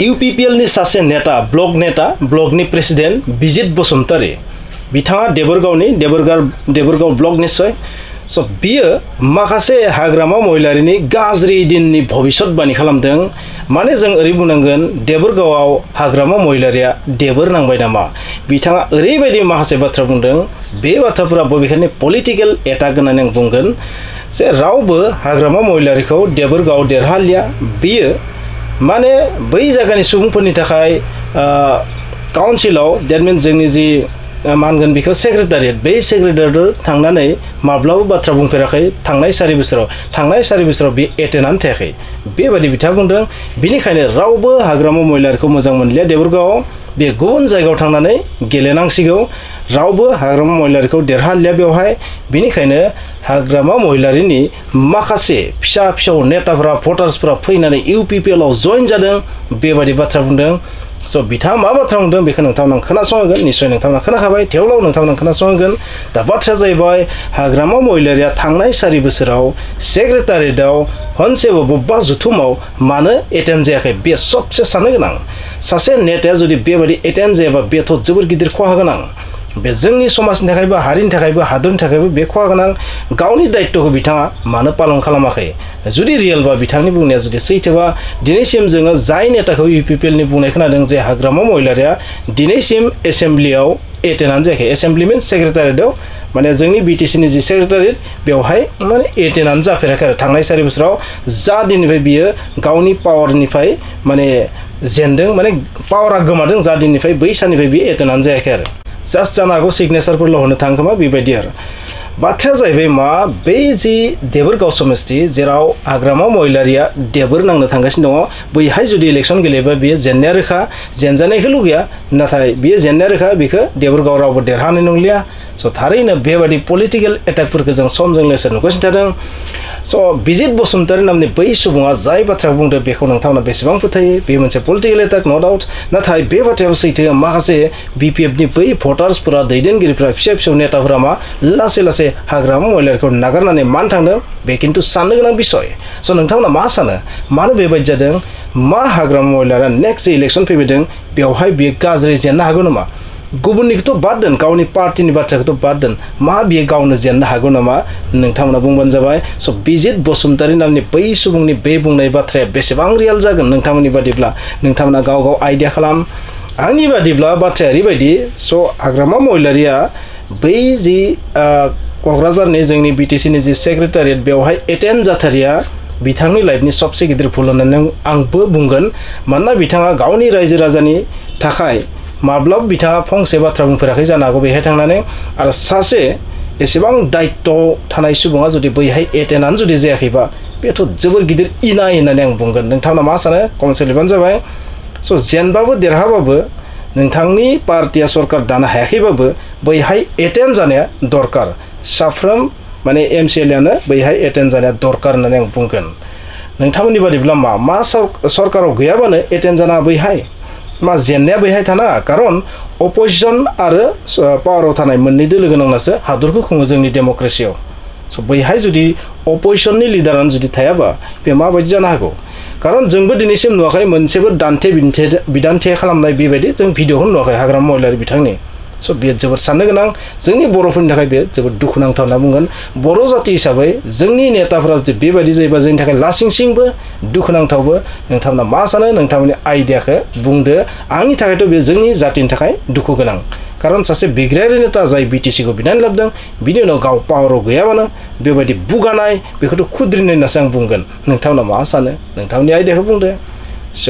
UPPL नि सासे नेता ब्लकनि प्रेसिडेंट बिजित बसुमतारी बिथाङा देबरगाव ब्लक निश्चय स बियो माखासे हाग्रामा महिलारिनि गाज्रि दिननि भबिष्यतबाणी खालामदों माने जों ओरै बुंनांगोन देबरगावआव हाग्रामा महिलारिया देबोर नांबाय नामा बिथाङा ओरैबायदि माखासे बाथ्रा बुंदों बे बाथ्राफोरा बबेखानि पलिटिकल एटाक होननानै आं बुंगोन जे रावबो हाग्रामा महिलारिखौ देबरगावआव देरहालिया बियो माने बै जायगानि सुबुंफोरनि थाखाय काउन्सिलाव दैट मिन्स जोंनि जि मानगोन बेखौ सेक्रेटारियेट बे सेक्रेटारियेटआव थांनानै माब्लाबा बाथ्रा बुंफेराखै थांनाय 4 बोसोराव बे एटेन्डआनो थायाखै बेबायदि बिथाङा बुंदों बिनिखायनो रावबो हाग्रामा महिलारिखौ मोजां मोनलिया देबरगावआव बे गुबुन जायगायाव थांनानै गेलेनांसिगौ रावबो हाग्रामा महिलारिखौ देरहालिया बेवहाय बिनिखायनो हाग्रामा महिलारिनि माखासे फिसा नेताफोरा भटार्सफोरा फैनानै UPPL आव जइन जादों बेबायदि बाथ्रा बुंदों स बिथाङा मा बाथ्रा बुंदों बेखौ नोंथांमोना खोनासंगोन निश्चय नोंथांमोना खोनाखाबाय थेवब्लाबो नोंथांमोना खोनासंगोन दा बाथ्राया जाहैबाय हाग्रामा महिलारिया थांनाय 4 बोसोराव सेक्रेटारियेटआव खनसेबो बबेबा जुथुमाव मानो एटेन्ड जायाखै बे सबसे साननो गोनां सासे नेताया जुदि बेबायदि एटेन्ड जायाबा बेथ' जोबोर गिदिर खहा गोनां बे जोंनि समाजनि थाखायबो हारिनि थाखायबो हादरनि थाखायबो बे खहा गोनां गावनि दायित्वखौ बिथाङा मानो पालन खालामाखै जुदि रियेलबा बिथांनि बुंनाया जुदि सैथोबा दिनैसिम जोङो जाय नेताखौ UPPL नि बुंनाय खोनादों जे हाग्रामा महिलारिया दिनैसिम एसेम्ब्लियाव एटेन्डआनो जायाखै एसेम्ब्लि मिन्स सेक्रेटारियेटआव माने जोंनि BTC नि जि सेक्रेटारियेट बेवहाय माने एटेन्डआनो जाफेराखै आरो थांनाय 4 बोसोराव जा दिननिफ्राय बियो गावनि पावारनिफ्राय माने जेनदों माने पावारा गोमादों जा दिननिफ्राय बै साननिफ्राय बियो एटेन्डआनो जायाखै आरो जास्ट जानो हागौ सिगनेचारफोरल' होनो थाङो खोमा बेबायदि आरो बाथ्राया जाहैबाय मा बै जि देबोरगाव समस्ति जेराव हाग्रामा महिलारिया देबोर नांनो थांगासिनो दङ बैहाय जुदि इलेक्सन गेलेबा बियो जेननाया रोखा जेनजानायखौ लुगैया नाथाय बियो जेननाया रोखा बेखौ देबोरगाव रावबो देरहानाय नंलिया स थारैनो बेबायदि पलिटिकल एटाकफोरखौ जों समजों लोगोसे नुगासिनो थादों स बिजित बसुमतारी नामनि बै सुबुङा जाय बाथ्रा बुंदों बेखौ नोंथांमोना बेसेबां फोथायो बे मोनसे पलिटिकल एटाक नो डाउट नाथाय बे बाथ्रायाव सैथो माखासे BPF नि बै भटार्सफोरा दैदेनगिरिफोरा फिसा नेताफोरा मा लासै हाग्रामा महिलारिखौ नागारनानै मान थांदों बे खिन्थु साननो गोनां बिषय स नोंथांमोना मा सानो मानो बेबायदि जादों मा हाग्रामा महिलारिया नेक्स्ट इलेक्सन फैबायदों बेवहाय बियो गाज्रि जेननो हागौ नामा गुबुननिखौथ' बाद दोन गावनि पार्टिनि बाथ्राखौथ' बाद दोन मा बियो गावनो जेननो हागौ नामा नोंथांमोना बुंबानो जाबाय स बिजित बसुमतारी नामनि बै सुबुंनि बे बुंनाय बाथ्राया बेसेबां रियेल जागोन नोंथांमोननि बादिब्ला नोंथांमोना गाव आइडिया खालाम आंनि बादिब्ला बाथ्राया ओरैबायदि स हाग्रामा महिलारिया बै जि क'क्राझारनि जोंनि BTC नि जि सेक्रेटारियेट बेवहाय एटेन्ड जाथारिया बिथांनि लाइफनि सबसे गिदिर भुल होननानै आंबो बुंगोन मानोना बिथाङा गावनि रायजो राजानि थाखाय माब्लाबा बिथाङा फंसे बाथ्रा बुंफेराखै जानो हागौ बेहाय थांनानै आरो सासे एसेबां दायित्व थानाय सुबुङा जुदि बैहाय एटेन्डआनो जुदि जायाखैबा बेथ' जोबोर गिदिर इनाय होननानै आं बुंगोन नोंथांमोना मा सानो कमेन्ट लिरबानो जाबाय स जेनबाबो देरहाबाबो नोंथांनि पार्टिया सरकार दानो हायाखैबाबो बैहाय एटेन्ड जानाया दरकार साफ्रोम माने MCLA आनो बैहाय एटेन्ड जानाया दरकार होननानै आं बुंगोन नोंथांमोननि बादिब्ला मा सरकाराव गैयाबानो एटेन्ड जाना बैहाय मा जेननाया बैहाय थाना खारन अपोजिशन आरो पावाराव थानाय मोननैदो लोगो नांनासो हादरखौ खुङो जोंनि डेम'क्रेसियाव स बैहाय जुदि अपोजिशननि लिडारानो जुदि थायाबा बे माबायदि जानो हागौ खारन जोंबो दिनैसिम नुवाखै मोनसेबो बिदान्थे खालामनाय बेबायदि जों भिडिअखौनो नुवाखै हाग्रामा महिलारि बिथांनि स बेयो जोबोर साननो गोनां जोंनि बर'फोरनि थाखाय बेयो जोबोर दुखुनांथाव होनना बुंगोन बर' जाति हिसाबै जोंनि नेताफोरा जुदि बेबायदि जायोबा जोंनि थाखाय लासिंसिंबो दुखुनांथावबो नोंथांमोना मा सानो नोंथांमोननि आइडियाखौ बुंदो आंनि थाखायथ' बे जोंनि जातिनि थाखाय दुखु गोनां खारन सासे बिग्रायारि नेता जाय BTC खौ बिनानै लाबोदों बिनि उनाव गाव पावाराव गैयाबानो बेबायदि बुगानाय बेखौथ' खुद्रिनाय होननासो आं बुंगोन नोंथांमोना मा सानो नोंथांमोननि आइडियाखौ बुंदो स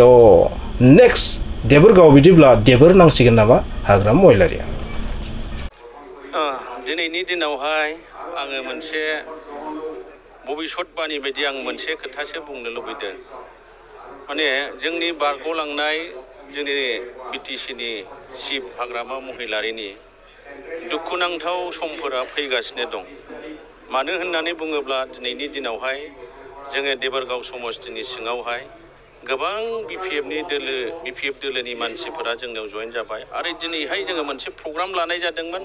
नेक्स्ट देबोरगाव बिदिब्ला देबोर नांसिगोन नामा हाग्रामा महिलारिया दिनैनि दिनावहाय आङो मोनसे भबिष्यतबाणी बायदि आं मोनसे खोथासो बुंनो लुबैदों माने जोंनि बारग'लांनाय जोंनि BTC नि चिफ हाग्रामा महिलारिनि दुखुनांथाव समफोरा फैगासिनो दं मानो होननानै बुङोब्ला दिनैनि दिनावहाय जोङो देबोरगाव समस्तिनि सिङावहाय गोबां BPF दोलोनि मानसिफोरा जोंनियाव जइन जाबाय आरो दिनैहाय जोङो मोनसे प्रग्राम लानाय जादोंमोन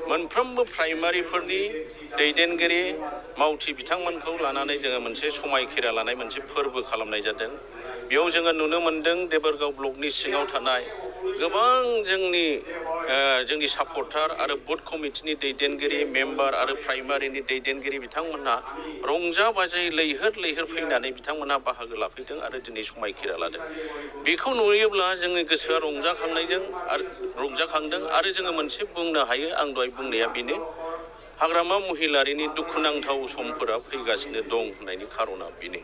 मोनफ्रोमबो प्राइमारिफोरनि दैदेनगिरि मावथि बिथांमोनखौ लानानै जोङो मोनसे समायखिरा लानाय मोनसे फोरबो खालामनाय जादों बेयाव जोङो नुनो मोन्दों देबोरगाव ब्लकनि सिङाव थानाय गोबां जोंनि सापर्टार आरो बुथ कमिटिनि दैदेनगिरि मेम्बार आरो प्राइमारिनि दैदेनगिरि बिथांमोनहा रंजा बाजायै लैहोर फैनानै बिथांमोनहा बाहागो लाफैदों आरो दिनै समायखिरा लादों बेखौ नुयोब्ला जोंनि गोसोआ रंजाखांदों आरो जोङो मोनसे बुंनो हायो आं दहाय बुंनाया बेनो हाग्रामा महिलारिनि दुखुनांथाव समफोरा फैगासिनो दं होननायनि खारना बेनो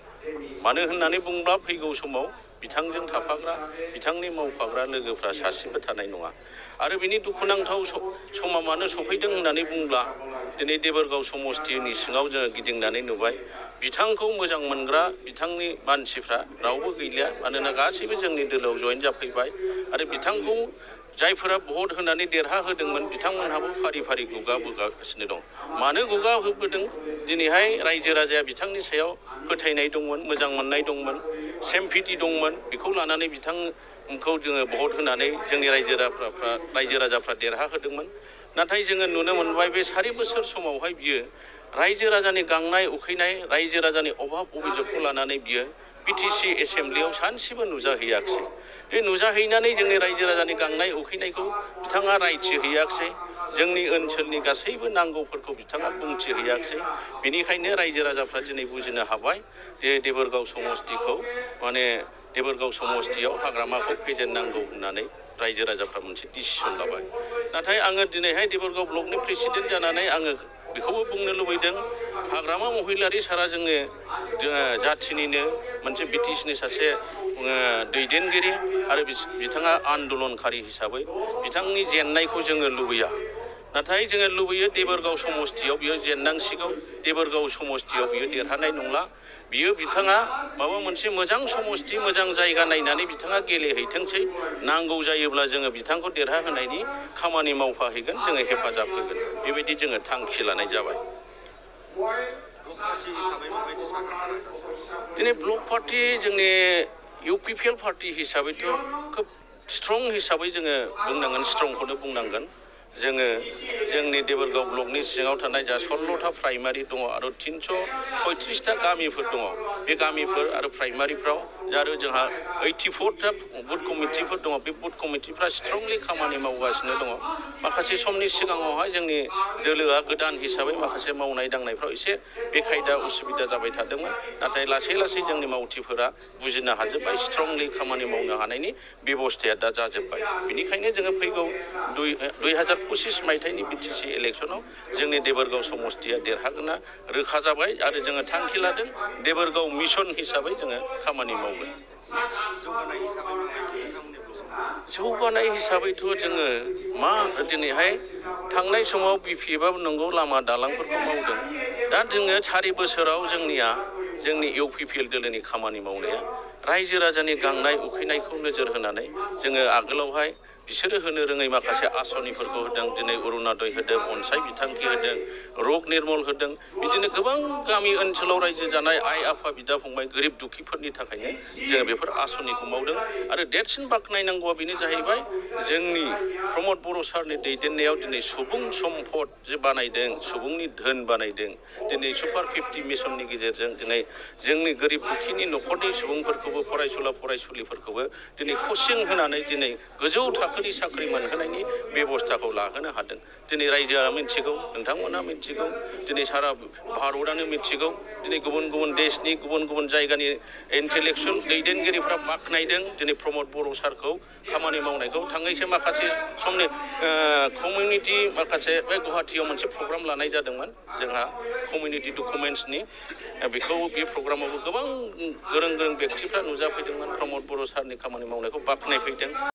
मानो होननानै बुंब्ला फैगौ समाव बिथांजों थाफाग्रा बिथांनि मावफाग्रा लोगोफ्रा सासेबो थानाय नङा आरो बिनि दुखुनांथाव समा मानो सफैदों होननानै बुंब्ला दिनै देबोरगाव समस्तिनि सिङाव जोङो गिदिंनानै नुबाय बिथांखौ मोजां मोनग्रा बिथांनि मानसिफ्रा रावबो गैलिया मानोना गासैबो जोंनि दोलोआव जइन जाफैबाय आरो बिथांखौ जायफोरा भट होनानै देरहा होदोंमोन बिथांमोनहाबो फारि फारि गुगाबोगासिनो दं मानो गुगा होबोदों दिनैहाय रायजो राजाया बिथांनि सायाव फोथायनाय दंमोन मोजां मोननाय दंमोन सेम्पिटि दंमोन बेखौ लानानै बिथांखौ जोङो भट होनानै जोंनि रायजो राजाफ्रा देरहा होदोंमोन नाथाय जोङो नुनो मोनबाय बे 4 बोसोर समावहाय बियो रायजो राजानि गांनाय उखैनाय रायजो राजानि अभाब अभिजोगखौ लानानै बियो बिटिसि एसेम्ब्लियाव सानसेबो नुजाहैयाखिसै बे नुजाहैनानै जोंनि रायजो राजानि गांनाय उखैनायखौ बिथाङा रायथिहैयाखिसै जोंनि ओनसोलनि गासैबो नांगौफोरखौ बिथाङा बुंथिहैयाखिसै बेनिखायनो रायजो राजाफ्रा दिनै बुजिनो हाबाय जे देबोरगाव समस्तियाव हाग्रामाखौ फेजेननांगौ होननानै रायजो राजाफ्रा मोनसे डिसिसन लाबाय नाथाय आङो दिनैहाय देबोरगाव ब्लकनि प्रेसिडेन्ट जानानै आङो बेखौबो बुंनो लुबैदों हाग्रामा महिलारि सारा जोङो जाथिनिनो मोनसे बिटिसिनि सासे दैदेनगिरि आरो बिथाङा आन्दलनकारि हिसाबै बिथांनि जेननायखौ जोङो लुबैया नाथाय जोङो लुबैयो देबोरगाव समस्तियाव बियो जेननांसिगौ देबोरगाव समस्तियाव बियो देरहानाय नंला बियो बिथाङा माबा मोनसे मोजां समस्ति मोजां जायगा नायनानै बिथाङा गेलेहैथोंसै नांगौ जायोब्ला जोङो बिथांखौ देरहाहोनायनि खामानि मावफाहैगोन जोङो हेफाजाब होगोन बेबायदि जोङो थांखि लानाय जाबाय दिनै ब्लक पार्टी जोंनि UPPL पार्टी हिसाबैथ' खोब स्ट्रं हिसाबै जोङो बुंनांगोन स्ट्रंखौनो बुंनांगोन जोङो जोंनि देबोरगाव ब्लकनि सिङाव थानाय जा 16टा प्राइमारि दङ आरो 335टा गामिफोर दङ बे गामिफोर आरो प्राइमारिफ्राव आरो जोंहा 84टा बुथ कमिटिफोर दङ बे बुथ कमिटिफ्रा स्ट्रंलि खामानि मावगासिनो दङ माखासे समनि सिगाङावहाय जोंनि दोलोआ गोदान हिसाबै माखासे मावनाय दांनायफ्राव एसे बेखायदा उसुबिदा जाबाय थादोंमोन नाथाय लासै जोंनि मावथिफोरा बुजिनो हाजोब्बाय स्ट्रंलि खामानि मावनो हानायनि बेबस्थाया दा जाजोब्बाय बेनिखायनो जोङो फैगौ 2025 मायथाइनि BTC इलेक्सनाव जोंनि देबोरगाव समस्तिया देरहागोना रोखा जाबाय आरो जोङो थांखि लादों देबोरगाव मिशन हिसाबै जोङो खामानि मावगोन जौगानाय हिसाबैथ' जोङो मा दिनैहाय थांनाय समाव BPFआबो नंगौ लामा दालांफोरखौ मावदों दा जोङो 4 बोसोराव जोंनि UPPL दोलोनि खामानि मावनाया रायजो राजानि गांनाय उखैनायखौ नोजोर होनानै जोङो आगोलावहाय बिसोरो होनो रोङै माखासे आसनिफोरखौ होदों दिनै अरुणोदय होदों अनसाय बिथांखि होदों रग निर्मल होदों बिदिनो गोबां गामि ओनसोलाव रायजो जानाय आइ आफा बिदा फंबाय गोरिब दुखिफोरनि थाखायनो जोङो बेफोर आसनिखौ मावदों आरो देरसिन बाख्नायनांगौआ बेनो जाहैबाय जोंनि प्रमद बर' सारनि दैदेननायाव दिनै सुबुं सम्पद जे बानायदों सुबुंनि धोन बानायदों दिनै सुपार 50 मिशननि गेजेरजों दिनै जोंनि गोरिब दुखिनि न'खरनि सुबुंफोरखौबो फरायसुलिफोरखौबो दिनै कचिं होनानै दिनै गोजौ थाखोनि साख्रि मोनहोनायनि बेबस्थाखौ लाहोनो हादों दिनै रायजोआ मिथिगौ नोंथांमोना मिथिगौ दिनै सारा भारतआनो मिथिगौ दिनै गुबुन देशनि गुबुन जायगानि इन्टेलेक्सुवेल दैदेनगिरिफ्रा बाख्नायदों दिनै प्रमद बर' सारखौ खामानि मावनायखौ थांनायसो माखासे समनि कमिउनिटि माखासे बे गुवाहाटीयाव मोनसे प्रग्राम लानाय जादोंमोन जोंहा कमिउनिटि डकुमेन्ट्सनि बेखौ बे प्रग्रामावबो गोबां गोरों बेक्तिफ्रा नुजाफैदोंमोन प्रमद बर' सारनि खामानि मावनायखौ बाख्नायफैदों